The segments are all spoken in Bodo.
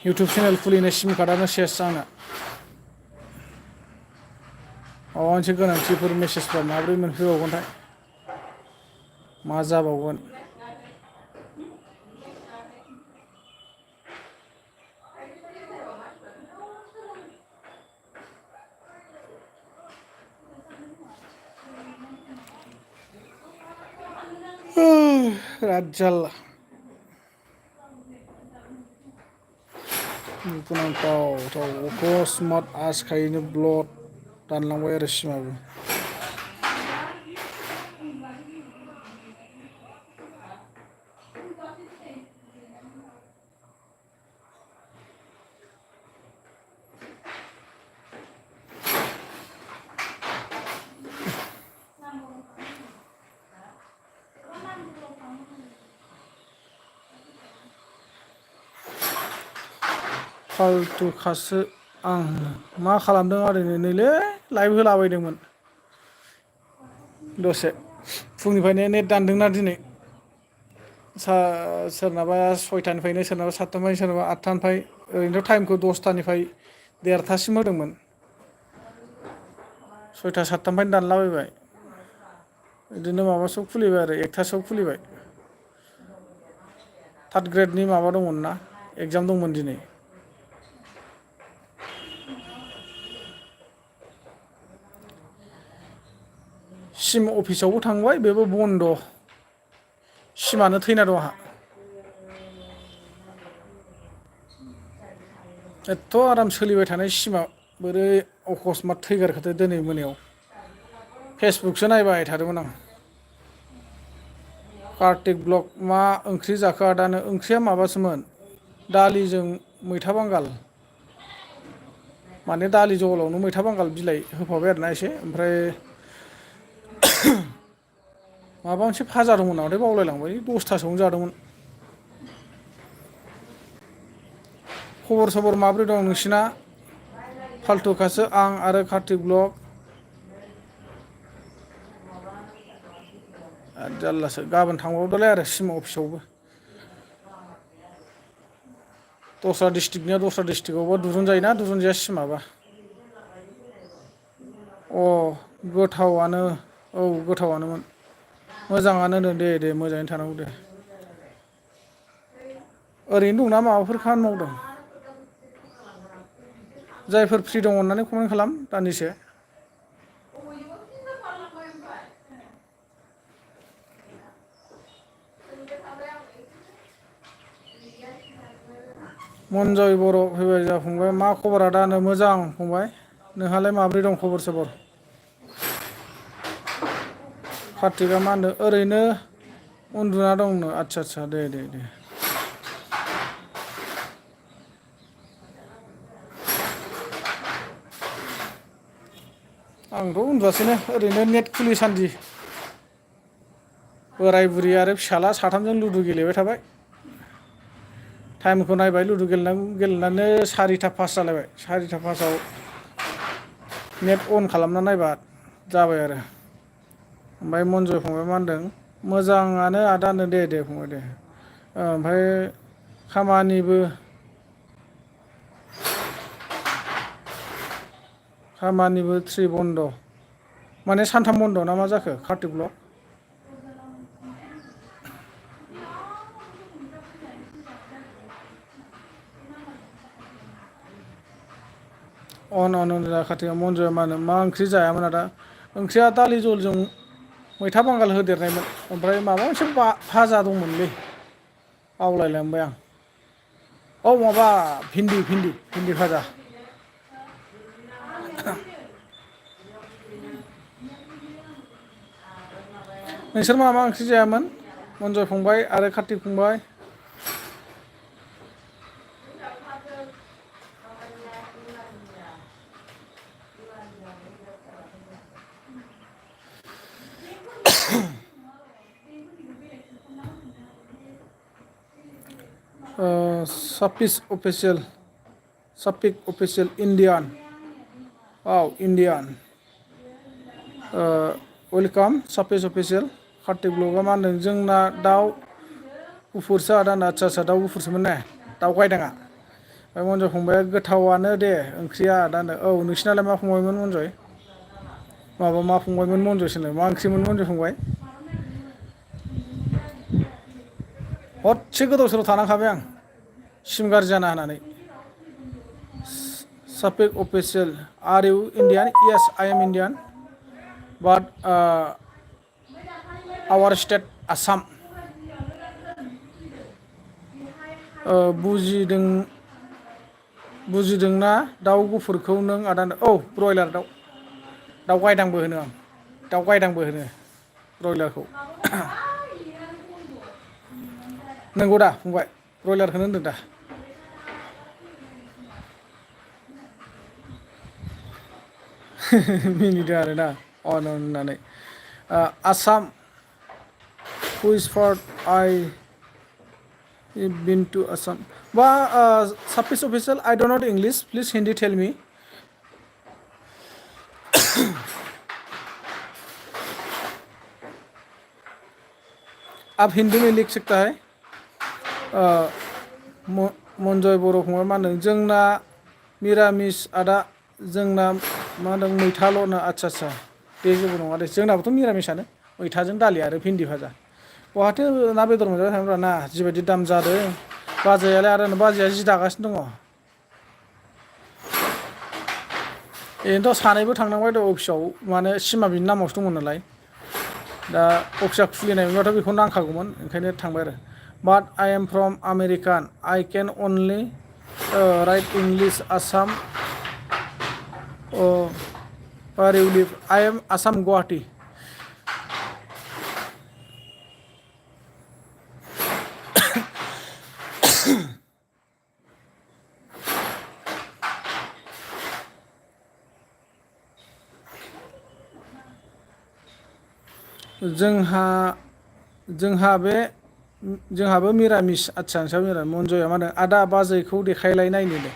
इउटुब चेनेल खुलिनो सिम कार्डआनो सेस आंना माबा मोनसे गोनांथिफोर मेसेजफोर माबोरै मोनफैबावगोनथाय मा जाबावगोन बिराद जारला दुखुनांथाव अकस्मात आसखायैनो ब्लड दानलांबाय आरो सिमाबो फाल्थुखासो आं मा खालामदों ओरैनो नैलै लाइभ होलाबायदोंमोन दसे फुंनिफ्रायनो नेट दानदोंना दिनै सोरनाबा 6टानिफ्रायनो सोरनाबा 7टानिफ्राय सोरनाबा 8टानिफ्राय ओरैनोथ' टाइमखौ 10टानिफ्राय 1:30टासिम होदोंमोन 6टा 7टानिफ्रायनो दानलाबायबाय बिदिनो माबासोआव खुलिबाय आरो 1टासोआव खुलिबाय थार्द ग्रेडनि माबा दंमोन ना एगजाम दंमोन दिनै सिम अफिसावबो थांबाय बेबो बन्द' सिमानो थैना दं आंहा एथ' आराम सोलिबाय थानाय सिमा बोरै अकस्मात थैगारखोथाय दिनै मोनायाव फेसबुकसो नायबाय थादोंमोन आं कार्तिक ब्लग मा ओंख्रि जाखो आदानो ओंख्रिया माबासोमोन दालिजों मैथा बांगाल माने दालि जहलावनो मैथा बांगाल बिलाइ होफाबाय आरोना एसे ओमफ्राय माबा मोनसे भाजा दंमोन नामाथाय बावलायलांबाय 10थासोआवनो जादोंमोन खबर सबर माब्रै दं नोंसिना फाल्थुखासो आं आरो कार्तिक ब्लग जारलासो गाबोन थांबावदोलाय आरो सिमा अफिसावबो दस्रा डिस्ट्रिक्टनिया दस्रा डिस्ट्रिक्टआवबा दिरुनजायोना दिरुनजाया सिमाबा अ गोथावानो औ गोथावानोमोन मोजाङानो दे मोजाङैनो थानांगौ दे ओरैनो दंना माबाफोर खामानि मावदों जायफोर फ्रि दङ अननानै कमेन्ट खालाम दान्दिसे मनजय बर' फैबाय जा फंबाय मा खबरा दानो मोजां फंबाय नोंहालाय माब्रै दं खबर सबर कार्तिकआ मा होनदों ओरैनो उन्दुना दंनो आदसा दे आंथ' उन्दुवासैनो ओरैनो नेट खुलि सान्दि बोराय बुरि आरो फिसाला साथामजों लुदु गेलेबाय थाबाय टाइमखौ नायबाय लुदु गेलेनानै 4टा 5 जालायबाय 4टा 5आव नेट अन खालामना नायबा जाबाय आरो ओमफ्राय मनजय फंबाय मा होनदों मोजाङानो आदानो दे फंबाय दे ओमफ्राय खामानिबो 3 बन्द' माने सानथाम बन्द' ना मा जाखो कार्तिक ब्लग कार्तिकआ मनजया मा ओंख्रि जायामोन आदा ओंख्रिया दालि जहलजों मैथा बांगाल होदेरनायमोन ओमफ्राय माबा मोनसे भाजा दंमोनलै बावलायलांबाय आं औ माबा भिन्दि भाजा नोंसोर मा ओंख्रि जायामोन मनजय फंबाय आरो कार्तिक फंबाय सापिक अफिसियेल इण्डियान इण्डियान वेलकाम सापिस अफिसियेल कार्तिक ब्लगआ मा होनदों जोंना दाउ गुफुरसो आदाना आदसा दाउ गुफुरसोमोन ने दाउ गायदाङा मनजय फंबाया गोथावानो दे ओंख्रिया आदानो औ नोंसिनालाय मा फंबायमोन मनजय माबा मा फंबायमोन मनजयसोनो मा ओंख्रिमोन मनजय फंबाय हरसे गोदाव सोराव थानांखाबाय आं सिम गाज्रि जाना होनानै Sapik official are you Indian yes I am Indian but our state Assam बुजिदों बुजिदोंना दाउ गुफुरखौ नों आदानो औ ब्रयलार दाउ गायदांबो होनो आं दाउ गायदांबो होनो ब्रयलारखौ नंगौ दा फंबाय ब्रयलारखौनो होनदों दा मिनिदों आरोना अन होननानै Assam which part I been to Assam Sapis official I don't know English please Hindi tell me आप हिंदी में लिख सकता है मनजय बर' फंबाय मा होनदों जोंना मिरामिस आदा जोंना मा होनदों मैथाल'नो आदसा बे जेबो नङा दे जोंनाबोथ' मिरामिसानो मैथाजों दालि आरो भिन्दि भाजा बहाथो ना बेदर मोनजाबाय थानोब्रा ना जिबायदि दाम जादों बाजैयालाय आरो बाजैया जि दागासिनो दङ ओरैनोथ' सानैबो थांनांबाय दं अफिसाव माने सिमा बिनि नामावसो दंमोन नालाय दा अफिसा खुलिनायमोनबाथ' बेखौ नांखागौमोन ओंखायनो थांबाय आरो but I am from American I can only write English Assam where you live I am Assam Guwahati जोंहाबो मिरामिस आदसा नोंस्राबो मिरामिस मनजया मा होनो आदा बाजैखौ देखायलाय नायनो दे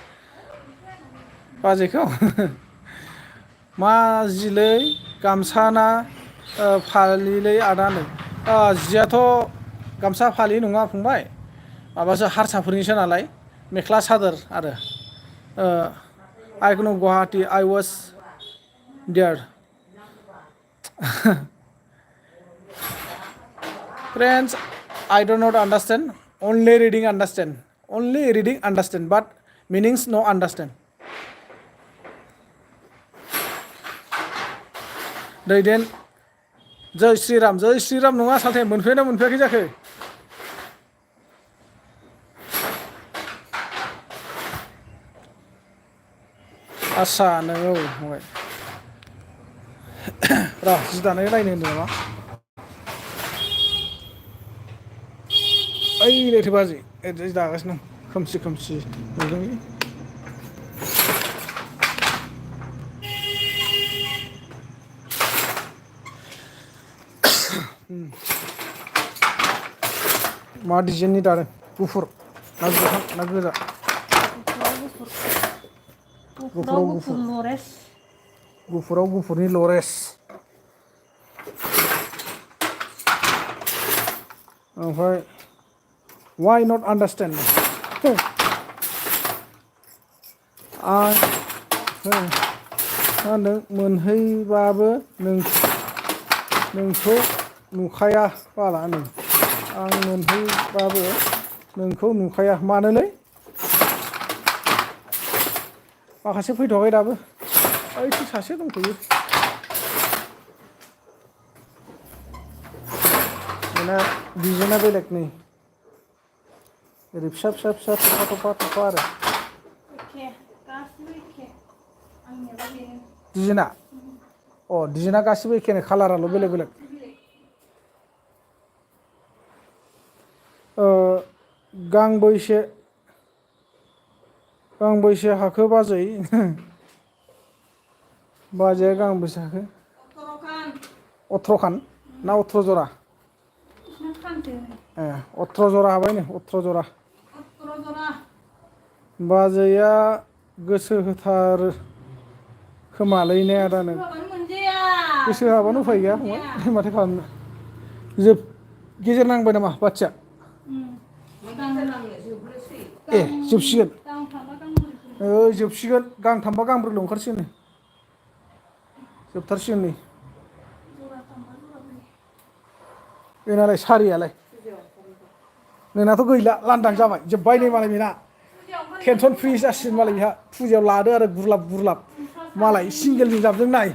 बाजैखौ मा जिलै गामसाना फालिलै आदानो जियाथ' गामसा फालि नङा फंबाय माबासो हारसाफोरनिसो नालाय मेख्ला सादोर आरो I know Guwahati I was there friends I do not understand only reading understand but meanings no understand दैदेन जय श्रीराम नङा सालथे मोनफैना मोनफैयाखै जाखो आस्सा नोङो फंबाय र' जि दानाय नायनो होनदों नामा ओइ लैथो बाजै जि दागासिनो दं खोमसि नुदोंलै मा डिजाइननि दादों गुफुर ना गोथां ना गोजा गुफुराव गुफुरनि लरेस ओमफ्राय why not understand आं होनदों मोनहैबाबो नोंखौ नुखाया बाला नै आं मोनहैबाबो नोंखौ नुखाया मानोलै माखासे फैथ'वाखै दाबो ओइथिं सासे दंथ'यो बेना डिजाइना बेलेग नै ओरै फिसा थफा आरो डिजाइना गासिबो एखेनो कालाराल' बेलेग गांबैसे हाखो बाजै बाजैया गांबैसे हाखो 18 खान ना 18 जरा 18 जरा हाबाय नो 18 जरा बाजैया गोसो होथारो खोमालैने आदानो गोसो होआबानो उफाय गैया फंबाय माथो खालामनो गेजेर नांबाय नामा बाथिया जोबसिगोन जोबसिगोन गांथामबा गांब्रैल' ओंखारसिगोन जोबथारसिगोन नै बेनालाय सारियालाय नोंनाथ' गैला लांदां जाबाय जोब्बाय नै मालाय बेना टेनसन फ्रि जासिगोन मालाय बेहा फुजायाव लादो आरो गुरलाब गुरलाब मालाय सिंगेलजों जाबजों नाय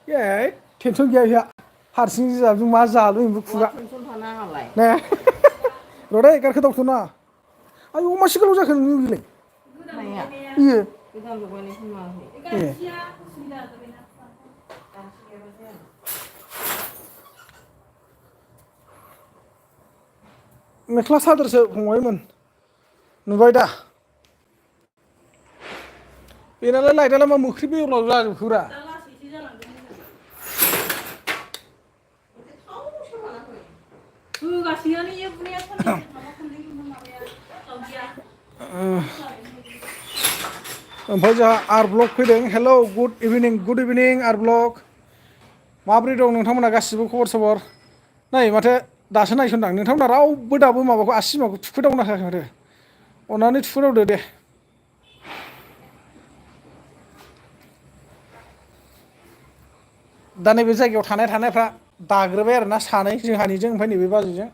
ए टेनसन गैया बेहा हारसिंजों जाबजों मा जालु बेबो खुगा ने र'दै गारखो दावथ'नाङा आयौ मासे गोलाव जाखो नोंनिलाय इयो ए मेख्ला सादोरसो फंबायमोन नुबाय दा बेनालाय लाइटआलाय मा मोख्रि बेगरल' जाजोबखोब्रा ओमफ्राय जोंहा आर ब्लक फैदों हेलौ गुड इभिनिं आर ब्लक माब्रै दं नोंथांमोना गासिबो खबर सबर नै माथो दासो नायसनदां नोंथांमोना रावबो दाबो माबाखौ आसि सिमाखौ थुखैदावनो हायाखै माथो अननानै थुखैदावदो दे दा नैबे जायगायाव थानायफ्रा दाग्रोबाय आरोना सानै जोंहानिजों ओमफ्राय नैबे बाजैजों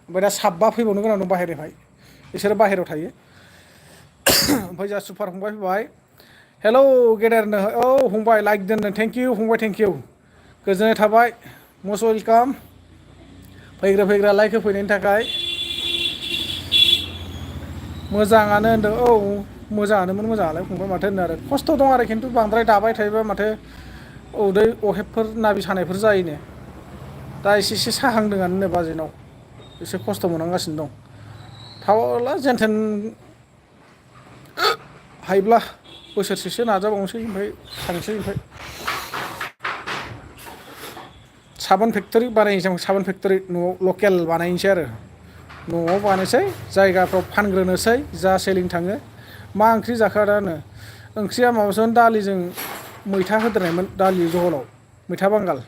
ओमफ्राय दा साबा फैबावनो गोनां दं बाहेरनिफ्राय बिसोरो बाहेरायाव थायो ओमफ्राय जा सुपार फंबाय फैबाय हेलौ गेदेरनो औ फंबाय लाइक दोनदों थेंकिउ फंबाय थेंकिउ गोजोननाय थाबाय मस्ट वेलकाम फैग्रा लाइक होफैनायनि थाखाय मोजाङानो होनदों औ मोजाङालाय फंबाय माथो होनो आरो खस्थ' दं आरो खिन्थु बांद्राय दाबाय थायोबा माथो उदै अहेबफोर नाबि सानायफोर जायोनो दा एसे साहांदोंआनो बाजैनाव एसे खस्थ' मोनहांगासिनो दं थावला जेनथेन हायोब्ला बोसोरसेसो नाजाबावनोसै ओमफ्राय थांसै ओमफ्राय साबोन फेक्ट'रि बानायनोसै साबोन फेक्ट'रि न'आव लकेल बानायनोसै आरो न'आव बानायसै जायगाफ्राव फानग्रोनोसै जा सेलिं थाङो मा ओंख्रि जाखो आदानो ओंख्रिया माबासोमोन दालिजों मैथा होदेरनायमोन दालि जहलाव मैथा बांगाल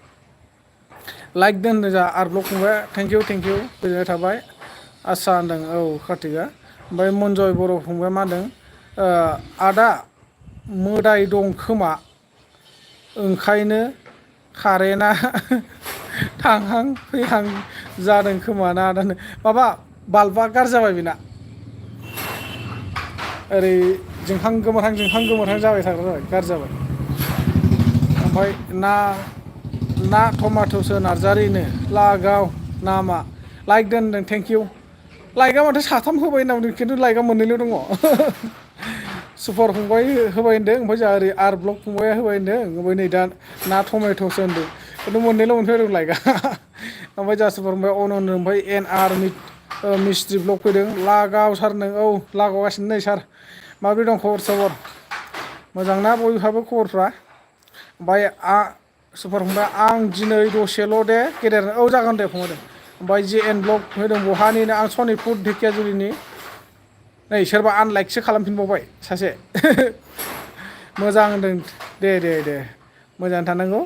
लाइक दोनदों जा आर ब्लक फंबाय थेंकिउ गोजोननाय थाबाय आस्सा होनदों औ कार्तिकआ ओमफ्राय मनजय बर' फंबाया मा होनदों आदा मोदाय दं खोमा ओंखायनो कारेन्टआ थांहां फैहां जादों खोमा ना आदानो माबा बाल्बा गाज्रि जाबाय बेना ओरै जोंहां गोमोरहां जाबाय थाग्रा जाबाय गाज्रि जाबाय ओमफ्राय ना टमाट'सो नार्जारिनो लागाव नामा लाइक दोनदों थेंकिउ लाइकआ माथो साथाम होबाय होनना बुंदों खिन्थु लाइकआ मोननैल' दङ सुपार फंबाय होबाय होनदों ओमफ्राय जोंहा ओरै आर ब्लक फंबाया होबाय होनदों ओमफ्राय नै दा ना टमेट'सो होनदों खिन्थु मोननैल' मोनफैदों लाइकआ ओमफ्राय जोंहा सुपार फंबाय अन होनदों ओमफ्राय एन आर मिस्ट्रि ब्लक फैदों लागाव सार नों औ लागावगासिनो नै सार माबोरै दं खबर सबर मोजां ना बयहाबो खबरफ्रा ओमफ्राय सुपार फंबाय आं दिनै दसेल' दे गेदेर औ जागोन दे फंबाय दे ओमफ्राय जे एन ब्लक होदों बहानिनो आं सनितपुर ढेकियाजुलिनि नै सोरबा आनलाइकसो खालामफिनबावबाय सासे मोजां होनदों दे मोजां थानांगौ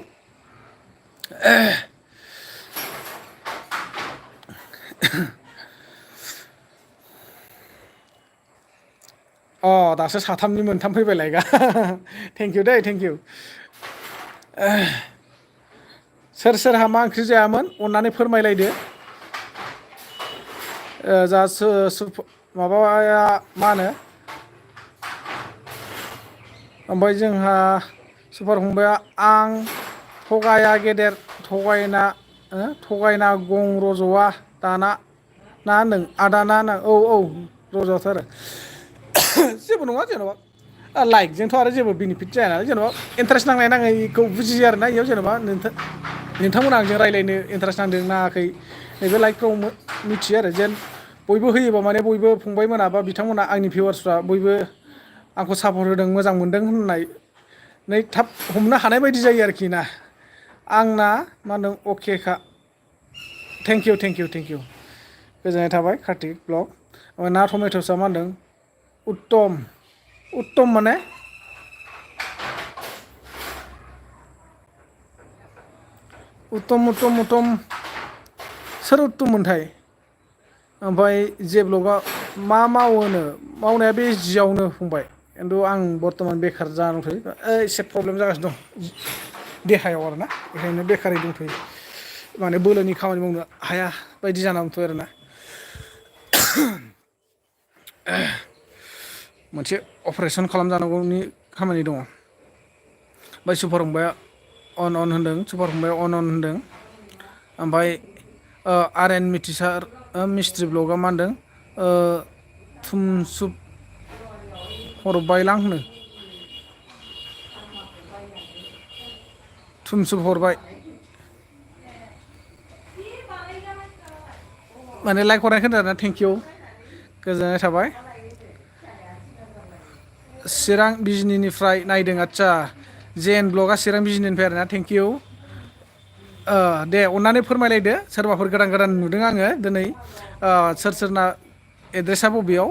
दासो साथामनि मोनथाम फैबाय लाइकआ थेंकिउ दै थेंकिउ सोरहा मा ओंख्रि जायामोन अननानै फोरमायलायदो जा माबाया मा होनो ओमफ्राय जोंहा सुपार फंबाया आं थगाया गेदेर थगायना गं रज'आ दाना ना होनदों आदाना ना औ रज'आथ' आरो जेबो नङा जेन'बा लाइकजोंथ' आरो जेबो बेनिफिट जाया नालाय जेन'बा इन्टारेस्ट नांनाय नाङैखौ बुजियो आरोना इयाव जेन'बा नोंथांमोना आंजों रायज्लायनो इन्टारेस्ट नांदों नाङाखै नैबे लाइकखौ मिथियो आरो जेन बयबो होयोबा माने बयबो फंबायमोना बा बिथांमोना आंनि भिउवार्सफ्रा बयबो आंखौ सापर्ट होदों मोजां मोनदों होननानै थाब हमनो हानाय बायदि जायो आरोखि ना आंना मा होनदों अकेखा थेंकिउ गोजोननाय थाबाय कार्तिक ब्लग ओमफ्राय ना टमेट'सआ मा होनदों उत्तम माने उत्तम सोर उत्तममोनथाय ओमफ्राय जे ब्लगआ मा मावोनो मावनाया बे जियावनो फंबाय खिन्थु आं बर्थमान बेखार जाना दंथ'यो एसे प्रब्लेम जागासिनो दं देहायाव आरोना बेखायनो बेखारै दंथ'यो माने बोलोनि खामानि मावनो हाया बायदि जाना दंथ'यो आरोना मोनसे अपारेसन खालामजानांगौनि खामानि दङ ओमफ्राय सुपार फंबाया अन होनदों सुपार फंबाया अन होनदों ओमफ्राय आर एन मिस्ट्रि ब्लगआ मा होनदों थुमसुब हरबायलां होनो थुमसुब हरबाय माने लाइक हरनाय खोनादों आरोना थेंकिउ गोजोननाय थाबाय चिरां बिजनिनिफ्राय नायदों आदसा जे एन ब्लगआ चिरां बिजनिनिफ्राय आरोना थेंकिउ दे अननानै फोरमायलायदो सोरबाफोर गोदान नुदों आङो दिनै सोर सोरना एड्रेसा बबेयाव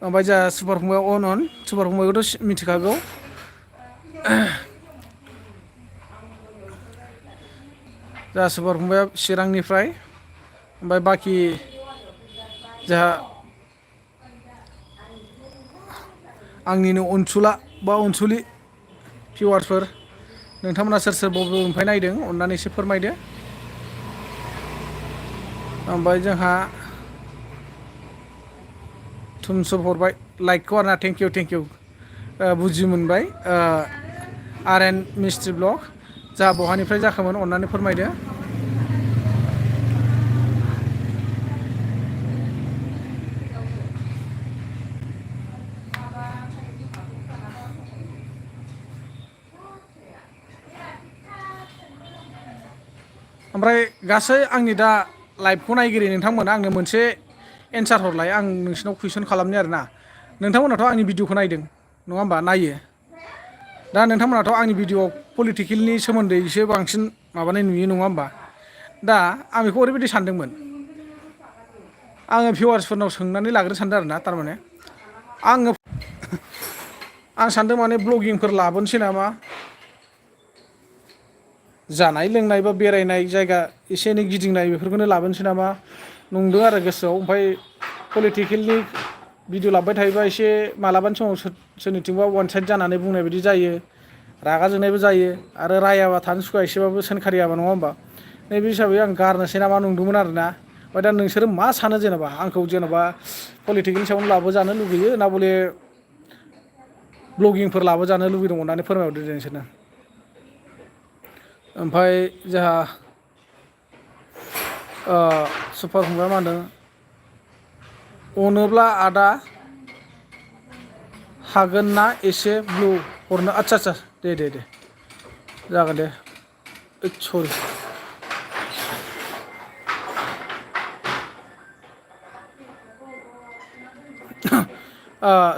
ओमफ्राय जोंहा सुपार फंबाया अन सुपार फंबायखौथ' मिथिखागौ जोंहा सुपार फंबाया चिरांनिफ्राय ओमफ्राय बाखि जोंहा आंनिनो अनसुला बा अनसुलि भिवार्सफोर नोंथांमोना सोर सोर बबेनिफ्राय नायदों अननानै एसे फोरमायदो ओमफ्राय जोंहा थुमसुब हरबाय लाइकखौ आरोना थेंकिउ बुजि मोनबाय आर एन मिस्ट्रि ब्लग जा बहानिफ्राय जाखोमोन अननानै फोरमायदो ओमफ्राय गासै आंनि दा लाइभखौ नायगिरि नोंथांमोना आंनो मोनसे एन्सार हरलाय आं नोंसिनाव कुइसन खालामनि आरोना नोंथांमोनाथ' आंनि भिडिअखौ नायदों नङा होमबा नायो दा नोंथांमोनाथ' आंनि भिडिअआव पलिटिकेलनि सोमोन्दैसो बांसिन माबानाय नुयो नङा होमबा दा आं बेखौ ओरैबायदि सानदोंमोन आङो भिवार्सफोरनाव सोंनानै लाग्रोनो सानदों आरोना थारमाने आं सानदों माने ब्लगिंफोर लाबोनोसै नामा जानाय लोंनाय बा बेरायनाय जायगा एसे एनै गिदिंनाय बेफोरखौनो लाबोनोसै नामा नंदों आरो गोसोआव ओमफ्राय पलिटिकेलनि भिडिअ लाबोबाय थायोबा एसे मालाबानि समाव सोरनिथिंबा वान साइड जानानै बुंनाय बायदि जायो रागा जोंनायबो जायो आरो रायाबा थानो सुखुवा एसेबाबो सोंखारियाबा नङा होमबा नैबे हिसाबै आं गारनोसै नामा नंदोंमोन आरोना ओमफ्राय दा नोंसोरो मा सानो जेनेबा आंखौ जेनेबा पलिटिकेलनि सायावनो लाबोजानो लुगैयो ना बले ब्लगिंफोर लाबोजानो लुगैदों अननानै फोरमायहरदो दे नोंसोरनो ओमफ्राय जोंहा सुपार फंबाया मा होनदों अनोब्ला आदा हागोन ना एसे ब्लु हरनो आदसा दे जागोन दे सरि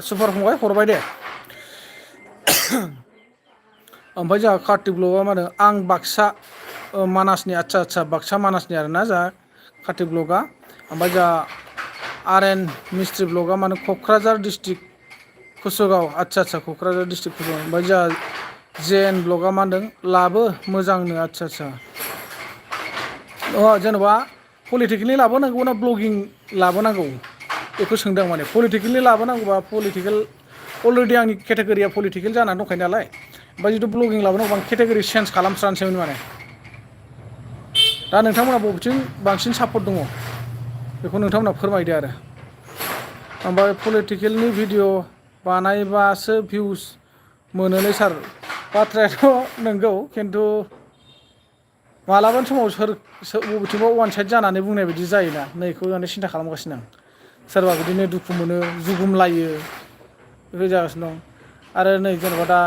सुपार फंबाय हरबाय दे ओमफ्राय जोंहा कार्तिक ब्लगआ मा होनो आं बाक्सा मानासनि आदसा बाक्सा मानासनि आरोना जोंहा कार्तिक ब्लगआ ओमफ्राय जोंहा आर एन मिस्ट्रि ब्लगआ मा होनो क'क्राझार डिस्ट्रिक्ट कुसुगाव आदसा क'क्राझार डिस्ट्रिक्ट कुसुगाव ओमफ्राय जोंहा जे एन ब्लगआ मा होनदों लाबो मोजांनो आदसा जेन'बा पलिटिकेलनि लाबोनांगौ ना ब्लगिं लाबोनांगौ बेखौ सोंदों माने पलिटिकेलनि लाबोनांगौबा पलिटिकेल अलरेडि आंनि केटेगरिया पलिटिकेल जानानै दंखायो नालाय ओमफ्राय जुदि ब्लगिं लाबोनांगौ आं केटेगरि चेन्ज खालामस्रानोसैमोन माने दा नोंथांमोना बबेथिं बांसिन सापर्ट दङ बेखौ नोंथांमोना फोरमायदो आरो ओमफ्राय पलिटिकेलनि भिडिअ बानायबासो भिउस मोनोलै सार बाथ्रायाथ' नंगौ खिन्थु मालाबानि समाव बबेथिंबा वान साइड जानानै बुंनाय बायदि जायोना नैखौ माने सिन्था खालामगासिनो आं सोरबा बिदिनो दुखु मोनो जुगुमलायो बेफोर जागासिनो दं आरो नै जेनेबा दा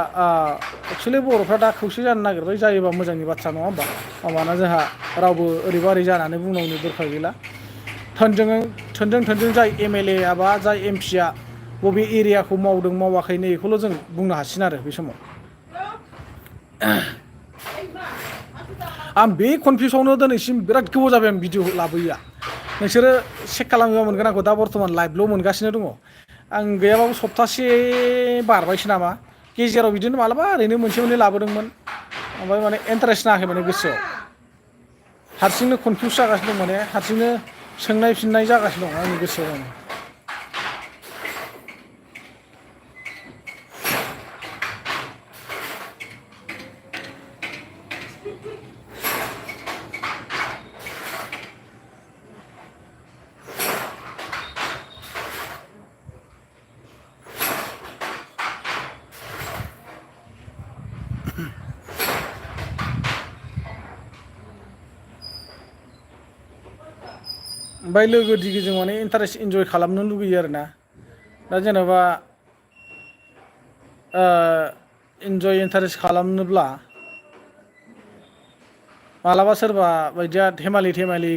एक्सुवेलि बर'फ्रा दा खौसे जानो नागिरबाय जायोबा मोजांनि बाथ्रा नङा होमबा माबाना जोंहा रावबो ओरैबा ओरै जानानै बुंनांगौनि दरखार गैला थोंजों जाय एमएलए बा जाय एमपिआ बबे एरियाखौ मावदों मावाखै नै बेखौल' जों बुंनो हासिगोन आरो बे समाव आं बे कनफिउसआवनो दिनैसिम बिराद गोबाव जाबाय आं भिडिअ लाबोयैया नोंसोरो चेक खालामोबा मोनगोन आंखौ दा बर्थमान लाइभल' मोनगासिनो दङ आं गैयाबाबो सप्तासे बारबायसो नामा गेजेराव बिदिनो मालाबा ओरैनो मोनसे मोननै लाबोदोंमोन ओमफ्राय माने इन्टारेस्ट नाङाखै माने गोसोआव हारसिंनो कनफिउस जागासिनो दं माने हारसिंनो सोंनाय फिननाय जागासिनो दं आंनि गोसोआव माने ओमफ्राय लोगो दिगिजों माने इन्टारेस्ट इन्जय खालामनो लुगैयो आरो ना दा जेनेबा इन्जय इन्टारेस्ट खालामनोब्ला मालाबा सोरबा बायदिया धेमालि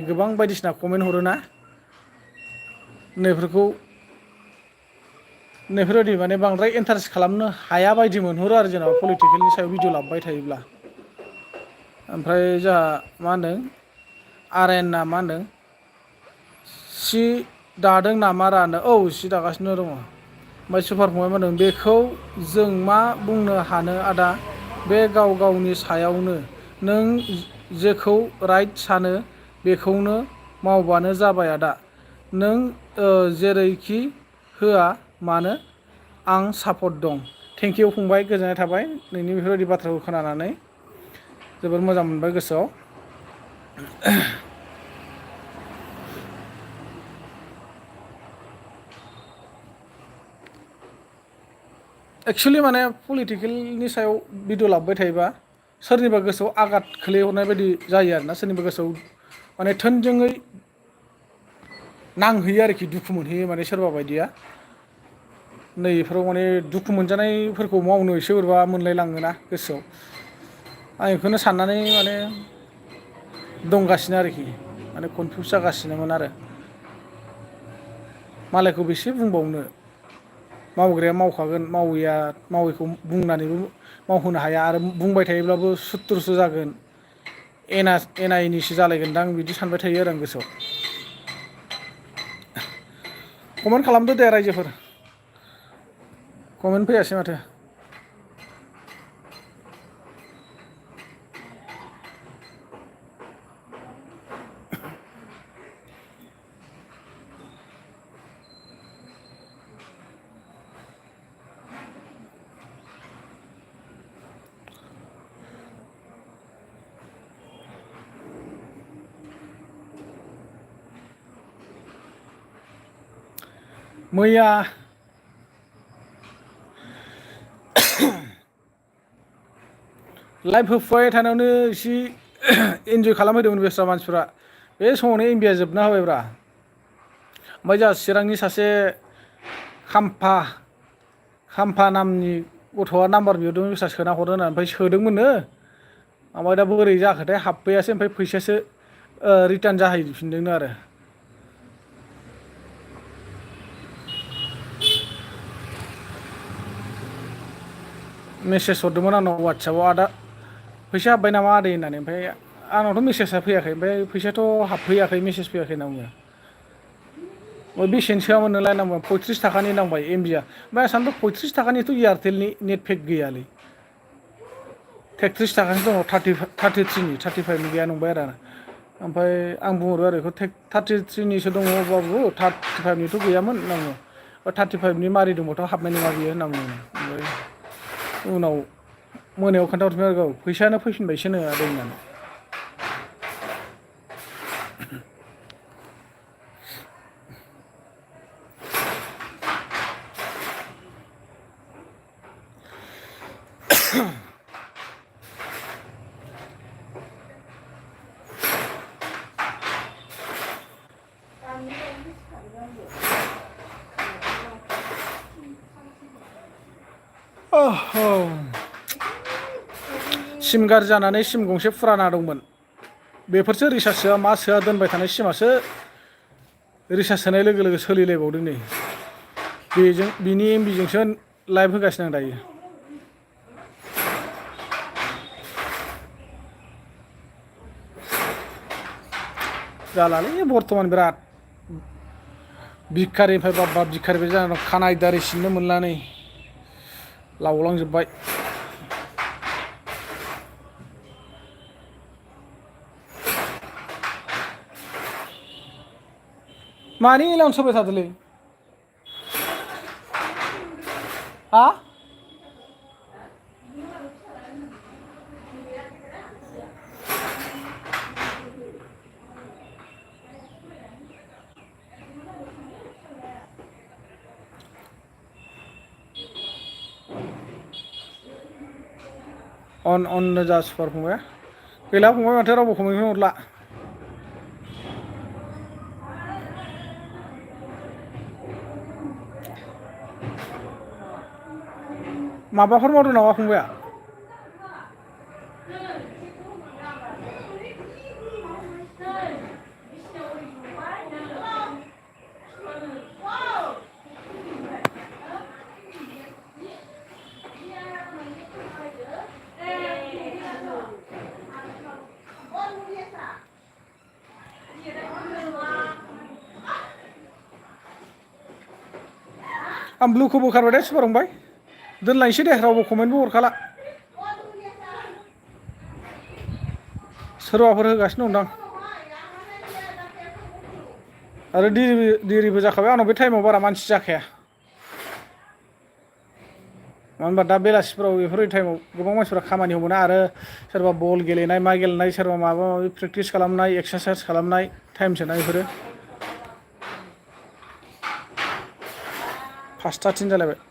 गोबां बायदिसिना कमेन्ट हरोना नैफोरबायदि माने बांद्राय इन्टारेस्ट खालामनो हाया बायदि मोनहरो आरो जेनेबा पलिटिकेलनि सायाव भिडिअ लाबोबाय थायोब्ला ओमफ्राय जोंहा मा होनदों आर्यना मा होनदों सि दादों नामा रा होनदों औ सि दागासिनो दङ ओमफ्राय सुपार फंबाय मा होनदों बेखौ जों मा बुंनो हानो आदा बे गाव गावनि सायावनो नों जेखौ राइट सानो बेखौनो मावबानो जाबाय आदा नों जेरैखि होआ मानो आं सापर्ट दं थेंकिउ फंबाय गोजोननाय थाबाय नोंनि बेफोरबायदि बाथ्राखौ खोनानानै जोबोर मोजां मोनबाय गोसोआव एक्सुवेलि माने पलिटिकेलनि सायाव भिडिअ लाबोबाय थायोबा सोरनिबा गोसोआव आघात खोलैहरनाय बायदि जायो आरोना सोरनिबा गोसोआव माने थोंजोङै नांहैयो आरोखि दुखु मोनहैयो माने सोरबा बायदिया नैफोराव माने दुखु मोनजानायफोरखौ मावनो एसे बोरैबा मोनलायलाङोना गोसोआव आं बेखौनो साननानै माने दंगासिनो आरोखि माने कनफिउस जागासिनोमोन आरो मालायखौ बेसे बुंबावनो मावग्राया मावखागोन मावैया मावैखौ बुंनानैबो मावहोनो हाया आरो बुंबाय थायोब्लाबो सुथुरसो जागोन एना एनिसो जालायगोनदां बिदि सानबाय थायो आरो आं गोसोआव कमेन्ट खालामदो दे रायजोफोर कमेन्ट फैयासै माथो मैया लाइभ होफुबाय थानायावनो एसे इन्जय खालामहैदोंमोन बेस्रा मानसिफ्रा बे समावनो एमबिया जोबना होबायब्रा ओमफ्राय जोंहा चिरांनि सासे खाम्फा नामनि गथ'आ नाम्बार बिहरदोंमोन बेस्रा सोना हरनो होननानै ओमफ्राय सोदोंमोननो ओमफ्राय दा बोरै जाखोथाय हाबफैयासै ओमफ्राय फैसायासो रिटार्न जाहैफिनदोंनो आरो मेसेज हरदोंमोन आंनाव वाट्सएपाव आदा फैसा हाबबाय नामा आदै होननानै ओमफ्राय आंनावथ' मेसेजआ फैयाखै ओमफ्राय फैसायाथ' हाबफैयाखै मेसेज फैयाखै होनना बुङो ओमफ्राय बेसेनो सोआमोन नोंलाय होनना बुङो 35 थाखानि नांबाय एमबिया ओमफ्राय आं सानदों 35 थाखानिथ' एयारटेलनि नेट पेक गैयालै 33 थाखानि दङ 35नि गैया नंबाय आरो ओमफ्राय आं बुंहरो आरो बेखौ 33निसो दङ बाबु 35निथ' गैयामोन होनना बुङो 35नि मारि दंबाथ' हाबनाय नङा बियो होनना बुङो ओमफ्राय उनाव मोनायाव खोन्थाहरफिनबाय आरो फैसायानो फैफिनबायसोनो आदै होननानै सिम गाज्रि जानानै सिम गंसे फुराना दंमोन बेफोरसो रिसार्ज सोआ मा सोआ दोनबाय थानाय सिमासो रिसार्ज सोनाय लोगो लोगो सोलिलायबावदों नै बिनि एमबिजोंसो लाइभ होगासिनो आं दायो जालालै बर्थमान बिराद भिखारिनिफ्राय बाबा भिखारि बायदि जानानै दं खानाय दारि सिननो मोनला नै लावलांजोब्बाय मानि एलाउन्स होबाय थादोलै हा अन जा सुपार फंबाय गैला फंबाय माथो रावबो कमेन्टखौनो हरला माबाफोर मावदों नामा फंबाया? आं ब्लुखौ बोखारबाय दे सुपार फंबाय दोनलायनोसै दे रावबो कमेन्टबो हरखाला सोरबाफोर होगासिनो दंदां आरो देरिबो जाखाबाय आंनाव बे टाइमाव बारा मानसि जाखाया मानो होनबा दा बेलासिफोराव बेफोरबायदि टाइमाव गोबां मानसिफ्रा खामानियाव मोना आरो सोरबा बल गेलेनाय मा गेलेनाय सोरबा माबा माबि प्रेक्टिस खालामनाय एक्सारसाइस खालामनाय टाइमसोना बेफोरो 5:03 जालायबाय